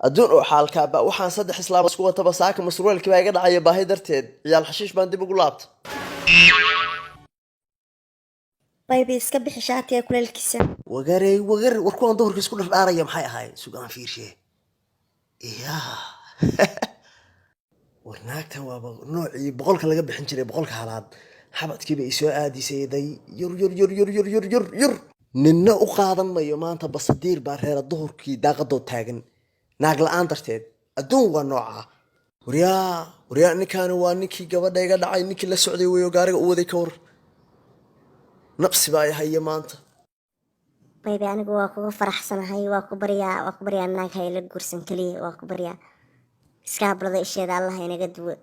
Adduun oo xaalkaaba waxaan saddex islaam isku wataba saaka masruulkii baa iga dhacaya baahi darteed. Ciyaal xashiish baan dib ugu laabta. Baybi, iska bixi shaatiga kuleelkiisa. Wagarey wagar, war kuwan duhurka isku dhardhaaraya maxay ahaayeen? Sugaan fiirshe. Iyaa, war naagtan waaba noocii 100-ka laga bixin jiray, 100-ka halaad. Xabadkiiba isoo aadisay day. Yur yur yur yur yur yur yur yur, ninna u qaadan mayo maanta. Basadiir baa reera duhurkii daaqadood taagan naag la-aan darteed. Adduun waa noocaa. Waryaa waryaa, ninkaani waa ninkii gabadha iga dhacay, ninkii la socday weyo, gaariga u waday. Ka war, nabsi baa haya maanta. Baybi, anigu waa kuga faraxsanahay. Waa ku baryaa, waa ku baryaa, naag ha ila guursan keliya, waa ku baryaa. Iska hablada isheeda Allah inaga duwo.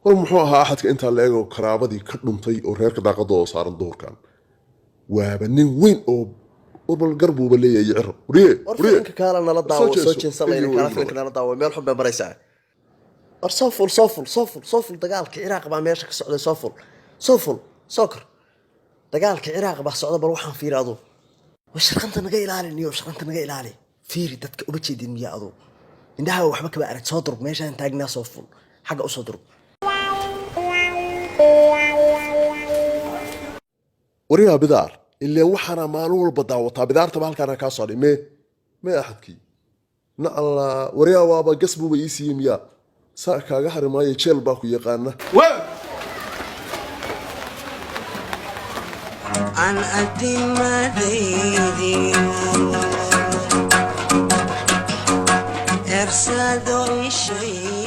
War muxuu ahaa axadka intaa la eego karaabadii ka dhuntay oo reerka daaqadooda saaran duhurkan? Waaba nin weyn oo warbal gar buuba leeyahay ciro. Wariye. War wariye. Filimka kaala nala daawo. Soo soo jeeso. jeesanayna. Eegi kaala wey. Filimka nala daawo, meel xun bay maraysaa. War soo ful, soo ful, soo ful, soo ful. Dagaalka Ciraaq baa meesha ka socday. Soo ful, soo ful, soo kor. Dagaalka Ciraaq baa socda. Bal waxaan fiiri adu. War sharqanta naga ilaali niyo, sharqanta naga ilaali. Fiiri, dadka uma jeedin miya adu? Indhaha waxba kama arag. Soo durug meeshaan taagnaa, soo ful, xagga usoo durug. Waryaa bidaar, ileen waxaana maalin walba daawataa bidaartaba halkaana kaa soo mee mee axadkii na alla. Waryaa, waaba gas buuba ii siiyey miyaa? Saa kaaga hari maayo, jeel baa ku yaqaana. Aan adimadaydi ersado ishayda.